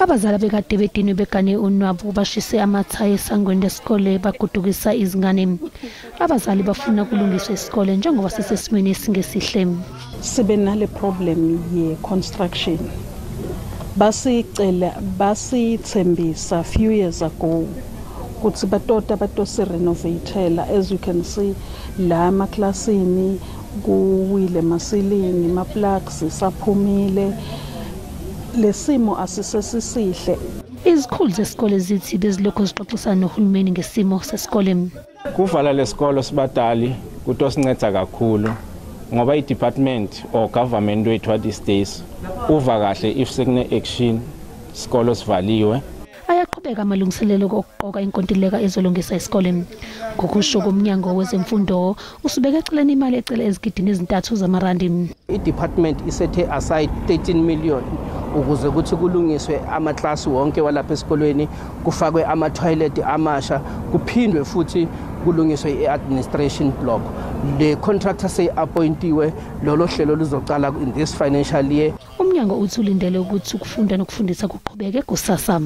Abazali bekade bedinwe begane unwabu bashise amathayi esangweni lesikole bagodukisa izingane. Abazali bafuna kulungiswe isikole njengoba sisesimweni esingesihle. Sibe nale problem ye construction. Basicela basithembisa few years ago ukuthi batota batosirenovate-ela. As you can see la emaklasini kuwile emasilingi, ama-plugs saphumile, lesimo asisesisihle. Izikhulu zesikole zithi bezilokhu zixoxisana nohulumeni ngesimo sesikole. Kuvala lesikolo sibadali kutosinceda kakhulu ngoba i-department or government wethu at these days uva kahle if sekune-action isikolo sivaliwe. Ayaqhubeka amalungiselelo okuqoka inkontileka ezolungisa isikole. Ngokusho komnyango wezemfundo usubeke eceleni imali ecela ezigidini ezintathu zamarandi. I-department isethe aside 13 million ukuze ukuthi kulungiswe amaklasi wonke walapha esikolweni, kufakwe ama-toilet amasha, kuphindwe futhi kulungiswe i-administration block. Le contractor seyi-appointiwe, lolo hlelo luzocala in this financial year. Umnyango uthi ulindele ukuthi ukufunda nokufundisa kuqhubeke kusasa.